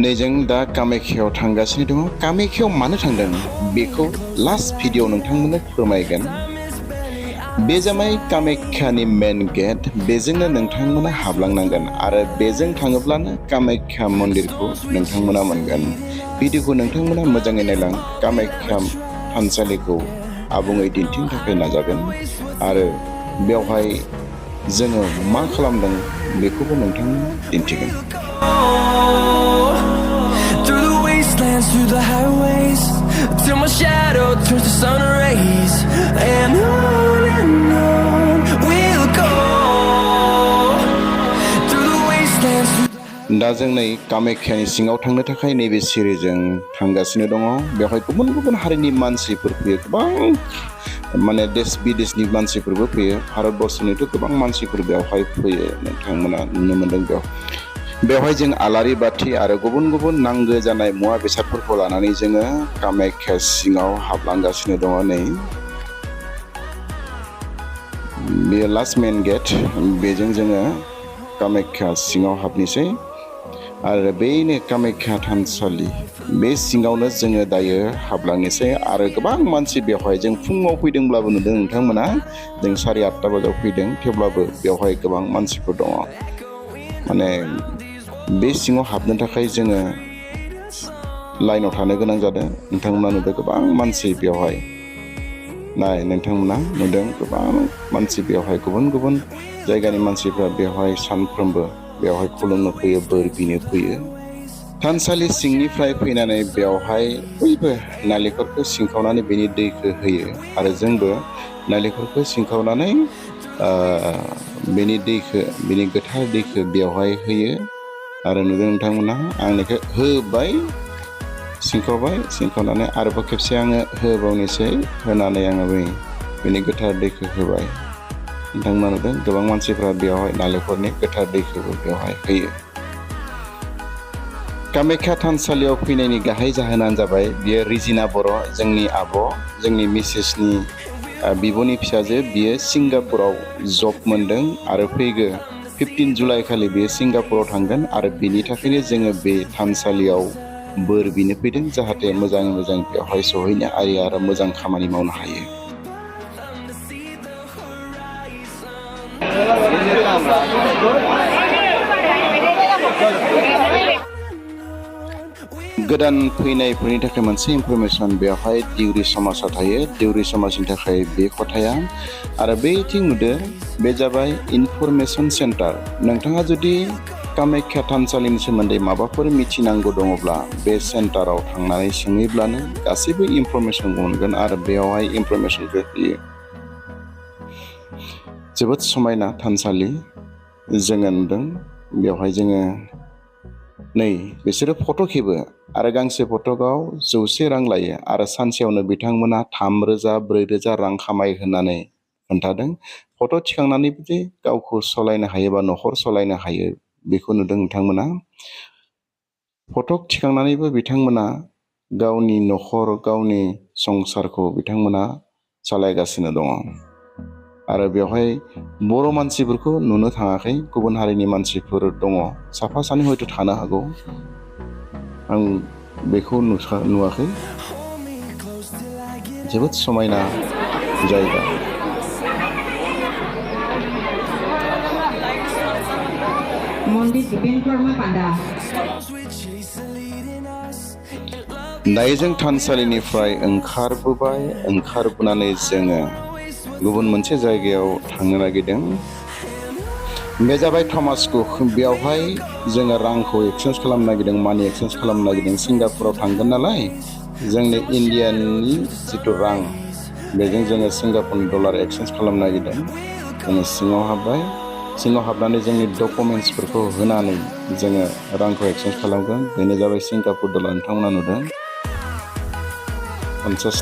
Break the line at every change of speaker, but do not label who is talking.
नै जों दा कामाख्यायाव थांगासिनो दङ। कामाख्यायाव मानो थांदों बेखौ लास्ट भिडिअ नोंथांमोननो फोरमायगोन। बे जाबाय कामाख्यानि मेन गेट, बेजोंनो नोंथांमोना हाबलांनांगोन आरो बेजों थाङोब्लानो कामाख्या मन्दिरखौ नोंथांमोना मोनगोन। भिडिअखौ नोंथांमोना मोजाङै नायलां, कामाख्या थानसालिखौ आबुङै दिन्थिनो थाखाय नाजागोन आरो बेवहाय जोङो मा खालामदों बेखौबो नोंथांमोना दिन्थिगोन।
Through the highways, till my shadow turns to sun rays, and on we'll go. Through the wastelands.
दा जों नै कामाख्यानि सिङाव थांनो थाखाय नैबे सिरिजों थांगासिनो दङ। बेवहाय गुबुन गुबुन हारिनि मानसिफोर फैयो, गोबां माने देश बिदेशनि मानसिफोरबो फैयो। भारतबर्षनिथ' गोबां मानसिफोर बेवहाय फैयो, नोंथांमोना नुनो मोनदों। बेवहाय जों आलारि बाथि आरो गुबुन गुबुन नांगौ जानाय मुवा बेसादफोरखौ लानानै जोङो कामाख्या सिङाव हाबलांगासिनो दङ। नै बेयो लास्ट मेन गेट, बेजों जोङो कामाख्या सिङाव हाबनोसै आरो बेनो कामाख्या थानसालि, बे सिङावनो जोङो दायो हाबलांनोसै। आरो गोबां मानसि बेवहाय जों फुङाव फैदोंब्लाबो नुदों नोंथांमोना, जों 8:30 बाजियाव फैदों, थेवब्लाबो बेवहाय गोबां मानसिफोर दङ। माने बे सिङाव हाबनो थाखाय जोङो लाइनाव थानो गोनां जादों। नोंथांमोना नुदों गोबां मानसि बेवहाय, नाय नोंथांमोना नुदों गोबां मानसि बेवहाय, गुबुन गुबुन जायगानि मानसिफ्रा बेवहाय सानफ्रोमबो बेवहाय खुलुमनो फैयो, बोर बिनो फैयो। थानसालि सिंनिफ्राय फैनानै बेवहाय बयबो नालेंखरखौ सिंखावनानै बेनि दैखौ होयो आरो जोंबो नालेंखरखौ सिंखावनानै बेनि दैखौ, बेनि गोथार दैखौ बेवहाय होयो। आरो नुदों नोंथांमोना आंनिखौ होबाय, सिंखावबाय, सिंखावनानै आरोबाव खेबसे आङो होबावनोसै, होनानै आङो बेनि गोथार दैखौ होबाय। नोंथांमोना नुदों गोबां मानसिफ्रा बेवहाय नालेंखरनि गोथार दैखौबो बेवहाय होयो। कामाख्या थानसालियाव फैनायनि गाहाय जाहोनानो जाबाय, बियो रिजिना बर', जोंनि आब', जोंनि मिसेसनि बिब'नि फिसाजो, बियो सिंगापुराव जब मोनदों आरो फैगौ 15 जुलाइ खालि बेयो सिंगापुराव थांगोन आरो बेनि थाखायनो जोङो बे थानसालियाव बोर बिनो फैदों, जाहाथे मोजाङै मोजां बेवहाय सहैनो हायो आरो मोजां खामानि मावनो हायो। गोदान फैनायफोरनि थाखाय मोनसे इनफरमेसन, बेवहाय देउरि समाजा थायो, देउरि समाजनि थाखाय बे खथाया। आरो बेथिं नुदो, बे जाबाय इनफरमेसन सेन्टार। नोंथाङा जुदि कामाख्या थानसालिनि सोमोन्दै माबाफोर मिथिनांगौ दङब्ला बे सेन्टाराव थांनानै सोङोब्लानो गासैबो इनफरमेसनखौ मोनगोन आरो बेवहाय इनफरमेसनखौ होयो। जोबोद समायना थानसालि जोङो नुदों। बेवहाय जोङो नै बिसोरो फट' खेबो आरो गांसे फट'आव 100 रां लायो आरो सानसेयावनो बिथांमोना 3,000-4,000 रां खामाय होननानै खोन्थादों। फट' थिखांनानैबो जे गावखौ सलायनो हायो बा न'खर सलायनो हायो, बेखौ नुदों नोंथांमोना। फट' थिखांनानैबो बिथांमोना गावनि न'खर, गावनि संसारखौ बिथांमोना सालायगासिनो दङ। आरो बेवहाय बर' मानसिफोरखौ नुनो थाङाखै, गुबुन हारिनि मानसिफोर दङ, साफा सानै हयथ' थानो हागौ, आं बेखौ नुवाखै। जोबोद समायना जायगा। दायो जों थानसालिनिफ्राय ओंखारबोबाय, ओंखारबोनानै जोङो गुबुन मोनसे जायगायाव थांनो नागिरदों। बे जाबाय थमास कुक। बेवहाय जोङो रांखौ एक्सचेन्ज खालामनो नागिरदों, मानि एक्सचेन्ज खालामनो नागिरदों। सिंगापुराव थांगोन नालाय, जोंनि इण्डियाननि जिथु रां, बेजों जोङो सिंगापुरनि डलार एक्सचेन्ज खालामनो नागिरदों। जोङो सिङाव हाबबाय, सिङाव हाबनानै जोंनि डकुमेन्टसफोरखौ होनानै जोङो रांखौ एक्सचेन्ज खालामगोन। बेनो जाबाय सिंगापुर डलार, नोंथांमोना नुदों 50